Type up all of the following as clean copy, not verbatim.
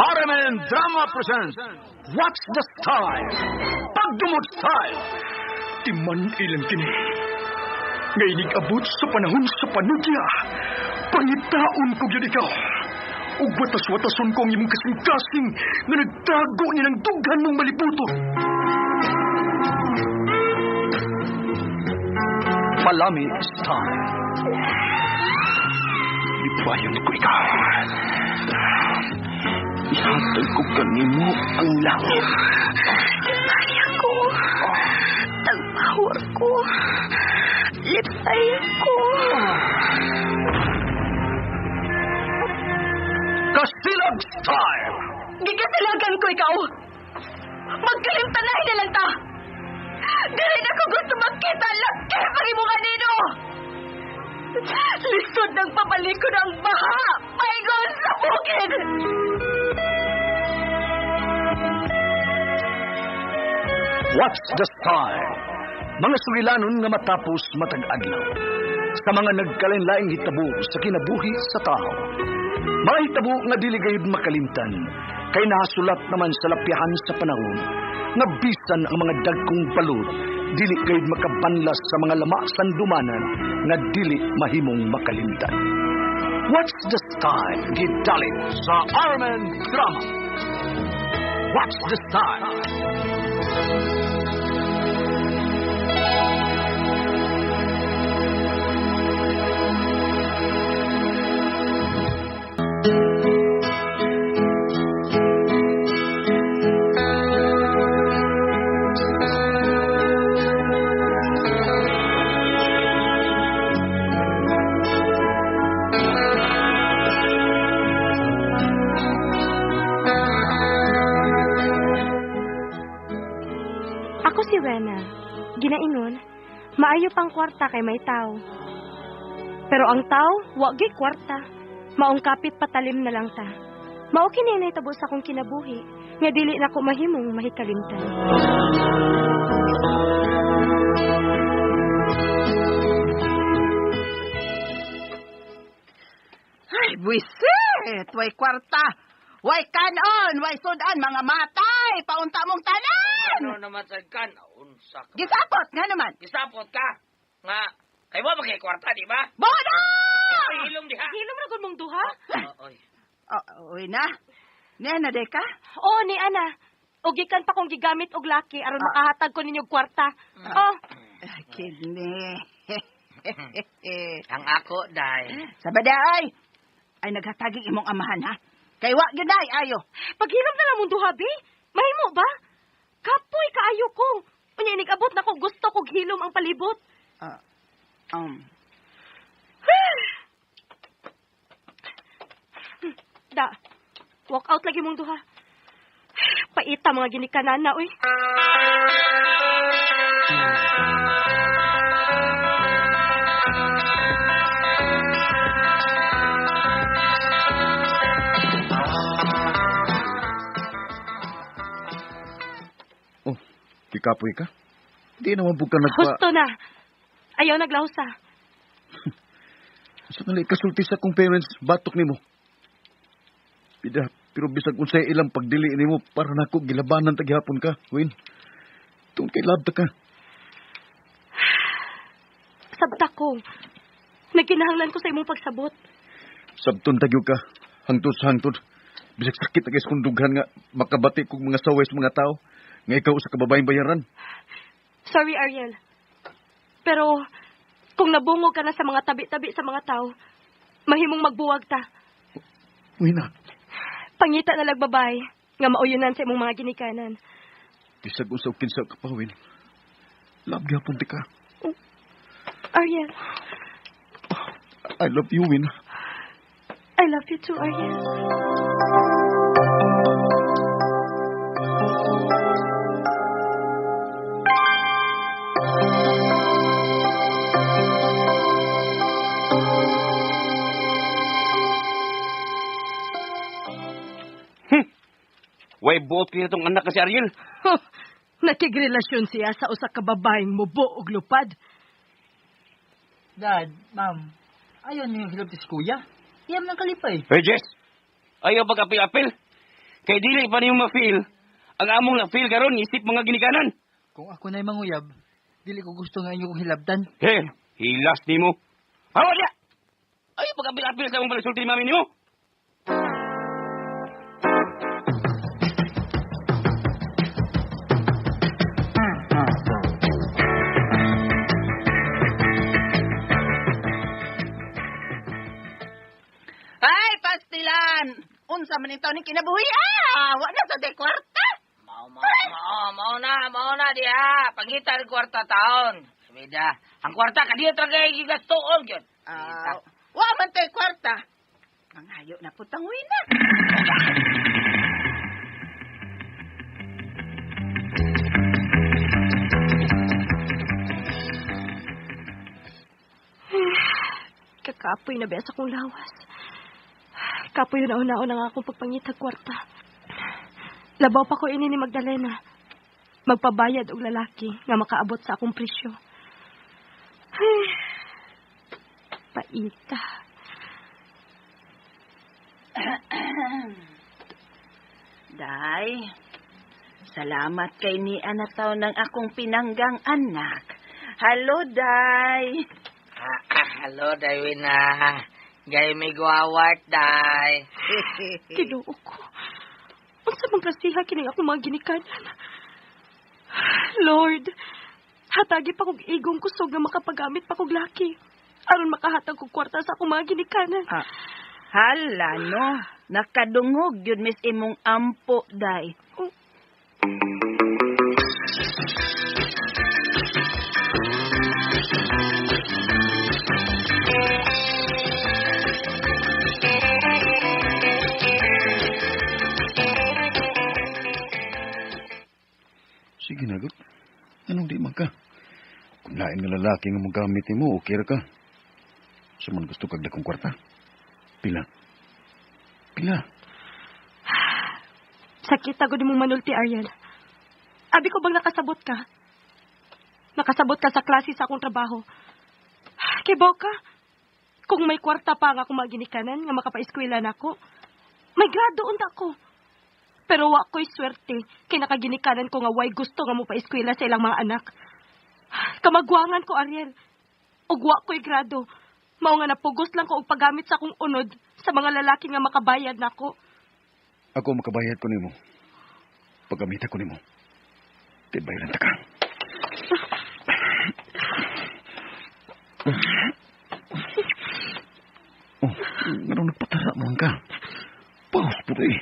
RMN Drama presents What's the Style? Pagdumot Style! Timan ilang kini. Ngay abot sa panahon sa panudya. Pangitaon ko gyud ikaw. Ug watas-watason ko ang imong kasing-kasing nga nagtago ni ng dughan mong malibuto. Palami Style. Lipayon ko ikaw. Ihatag ko kanimo ang langit. Lipay ko. Tagpawar ko. Lipay ko. Kasilag Style! Gikasilagan ko ikaw. Magkalimtanahin na lang ta. Dili na ko gusto magkita laki pag imong anino. Lisod ng pabalikon ang baha. Paingon sa bukid. What's the Style? Mga sugilanon nga matapos matag adlaw. Sa mga nagkalain-laing hitabo sa kinabuhi sa tao. Mga hitabo nga dili gayud makalimtan, kay nahasulat naman sa lapyahan sa panahon, nga bisan ang mga dagkong balod, dili gayud makabanlas sa mga lama sandumanan nga dili mahimong makalimtan. What's the Style? Gidalit sa RMN Drama. What's the Style? Ako si Rena. Ginaingon, maayo pang kwarta kay may tao. Pero ang tao, wagi kwarta. Maong kapit patalim na lang ta. Mao kini nahitabo sa akong kinabuhi, nga dili na ko mahimong mahikalimtan. Ay, buwisit! Way kwarta! Way kanon! Way sudan! Mga matay! Paunta mong tanan! Ano naman sa kan? Unsa ka? Gisapot nga naman! Gisapot ka. Nga, kay wa magkay kwarta, di ba? Bono! Ay, hilom diha. Hilom ra gud mong duha? Oy. Oh, uy na. Niya na, Deka? Oo, ni ana. O gikan pa kong gigamit og laki aron makahatag ko ninyo og kwarta. Oh, Ay, kidney. Ang ako, day. Sabada ay! Ay, naghatagig imong amahan, ha? Kay wa gyud ay, ayo. Paghilom na lang mong duha, bi. Mahimo ba? Kapoy kaayo ko. Unya inig-abot na ko gusto kog hilom ang palibot. Da. Walk out lagi mong duha. Paita mga ginikanan na, uy. Oh, kikapoy ka? Di naman po ka nagpa... Husto na. Ayaw naglawsa. Sa nila ikasulti sa kong parents, batok nimo. Pida, pero bisag unsay ilang pagdili nimo para nako gilabanan tagihapon ka, Win. Tungkol kay love ta ka. Sabta ko. Nagkinahanglan ko sa imong pagsabot. Sabton tagyo ka, hangtod sa hangtod. Bisag sakit na kay sa dughan nga makabati kog mga saway sa mga tao. Nga ikaw sa kababaeng bayaran. Sorry, Ariel. Pero kung nabungog ka na sa mga tabi-tabi sa mga tao, mahimong magbuwag ta. Wina, Pangita na lagbabay nga mauyunan sa imong mga ginikanan. bisag unsa og kinsa ka pa, Win. Love gyapon ti ka. Ariel, I love you, Win. I love you too, Ariel. Way buot kaya itong anak ka si Ariel. Huh, nakigrelasyon siya sa usa ka babaeng mubo og lupad. Dad, ma'am, ayaw niyo yung hilabti si kuya. Iyam ng kalipay. Hey, Jess! Ayaw pag-apil-apil. Kay dili pa nimo ma-feel ang among na-feel karon isip mga ginikanan. Kung ako na'y manguyab, dili ko gusto nga inyo kong hilabtan. He, hilas nimo. Hawa niya. Ay, pag-apil-apil sa among palisulti ni mami nimo. Ay, pastilan! Unsa man ito ni kinabuhi? Ah, wa na sa de kwarta. Mao mao mao mao na mao na diha. Pangita ang kwarta taon. Bida, ang kwarta kadiyo tra kay gigastoon gyud. Ah, wa man tay kwarta. Mangayo na putang wina. Kakapoy na besa akong lawas. Kapoy na una-una nga akong pagpangitag kwarta. Labaw pa ko ini ni Magdalena. Magpabayad og lalaki nga makaabot sa akong presyo. Ay, paita. Day, salamat kay ni anataw ng akong pinanggang anak. Hello, Day. Hello, day Wina. Gay may guawat, day. Tinuo ko. Unsa man klasiha kining akong mga ginikanan. Lord, hatagi pa kog igong kusog nga makapagamit pa kog laki. Aron makahatag kog kwarta sa akong mga ginikanan. Ah, hala, no. Nakadungog yun, miss imong ampo, Day. Oh. Sige na, gut. Anong di man ka? Kung lain nga lalaki nga magamit nimo, okay ra ka. Sa man gusto kag dakong kwarta. Pila? Pila? Sakit agad mong manulti, Ariel. Abi ko bang nakasabot ka? Nakasabot ka sa klase sa akong trabaho. Kibaw ka? Kung may kwarta pa nga akong mga ginikanan nga makapaeskwela na ako, may grado unta ko. Pero wa ko'y swerte kay nakaginikanan ko nga way gusto nga mo paeskwela sa ilang mga anak. Kamagwangan ko, Ariel. Ug wa ko'y grado. Mao nga napugos lang ko og paggamit sa akong unod sa mga lalaki nga makabayad nako. Ako makabayad ko nimo. Paggamita ko nimo. Di bayaran ta ka. Oh, nganong nagpatara mo ka? Paus po eh.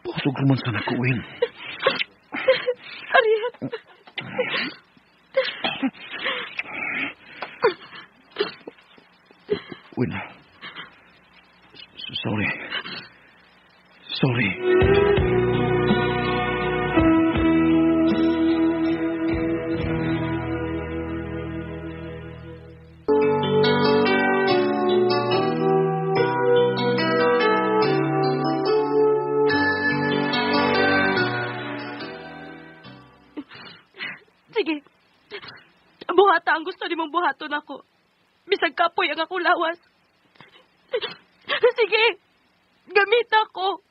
Paus og romansa na ko, Win. Ariel. Win. Sorry. Sorry. Sige. Buhata ang gusto nimong buhaton ako. Bisag kapoy ang akong lawas. Sige. Gamit ako.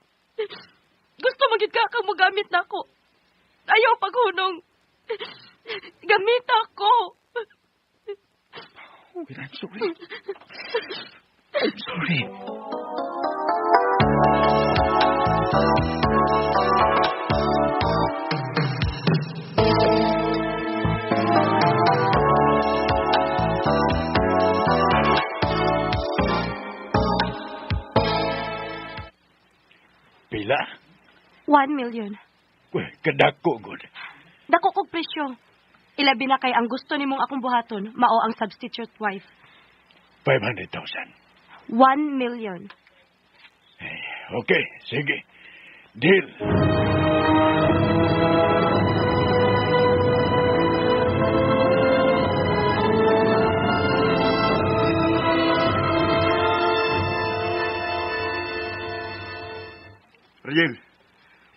Gusto magid ka kang mogamit nako. Ayaw paghunong. Gamit ako. Win, I'm sorry. I'm sorry. Pila? 1 million. Uy, kadako, good. Dako kog presyo. Ilabi na kay ang gusto nimong akong buhaton, mao ang substitute wife. 500,000. 1 million. Okay, sige. Deal. Ariel,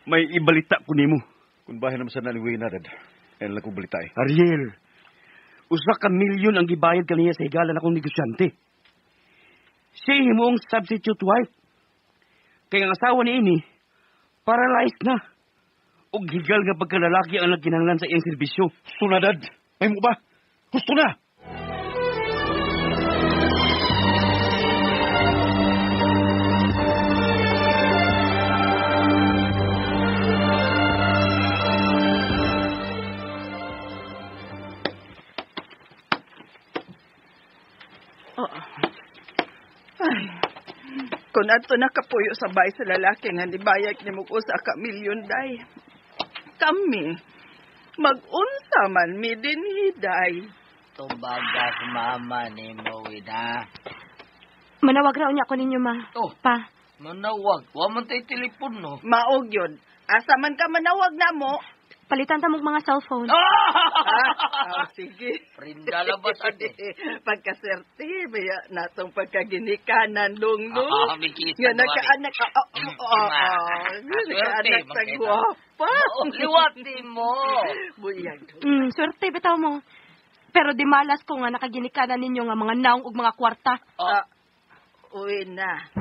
may ibalita ko nimo. Kung bahin naman sa ni Wina, dad. Ayan lang kong balita eh. Ariel, usa ka milyon ang gibayad kaniya sa higalan akong negosyante. Siya himong substitute wife. Kaya ang asawa ni ini, Paralyzed na. Og higal nga pagkalalaki ang nagkinahanglan sa iyang serbisyo. Gusto na, Dad. Ay mo ba? Gusto na! Oo. Ay, kung ato nakapuyo sa bahay sa lalaki nga nibayag ni mo usa ka milyon day. Kami, mag-unsa man mi dinhi day. Tumbagas mama ni mo, Wina. Manawag ra unya ko ninyo, ma. Oh. Pa, Manawag. Wa man tay telepono. Maog yun. Asa man ka manawag na mo? Palitan ta mong mga cellphone. Ah, ah, sige. Prinda labas ade. Pagkaserte, baya natong pagkaginikanan, dong, dong. Ah, may kisa Nga mo, nakaanak, ah, ah, ah, ah, Swerte, nakaanak sa magkita. gwapa. Oo, liwati mo. Buyag. Swerte bitaw mo. Pero di malas ko nga nakaginikanan ninyo nga mga naong ug mga kwarta. Oh. Ah, uwi na.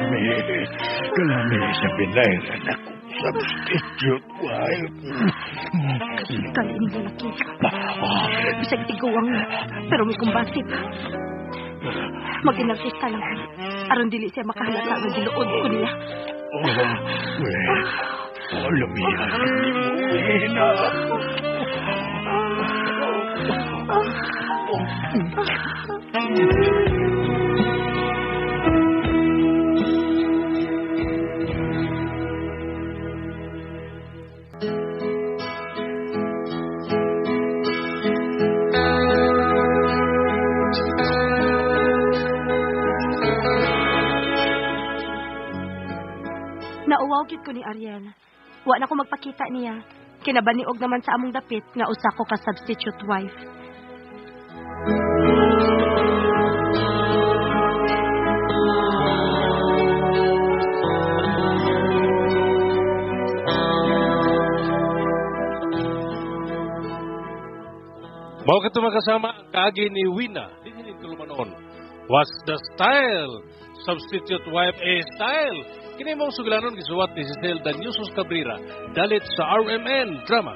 Kalami, kalami sa pinairan ako substitute wife. Kali ni lalaki. Bisag tiguang na, pero may kumbasi pa. Mag-inartista lang ko. Aron dili siya makahalata nga giluod ko niya. Oh, well, oh, lumiyan ni mo, Wena. Nauwaw gid ko ni Ariel. Wa na ko magpakita niya. Kinabaniog naman sa among dapit nga usa ko ka substitute wife. Mao kato makasama ang kaagi ni Wina, dinhi tulumanon. What's the style? Substitute wife a style. Kini mong sugilanon gisuwat ni Cecil Danyusos Cabrera, dalit sa RMN Drama.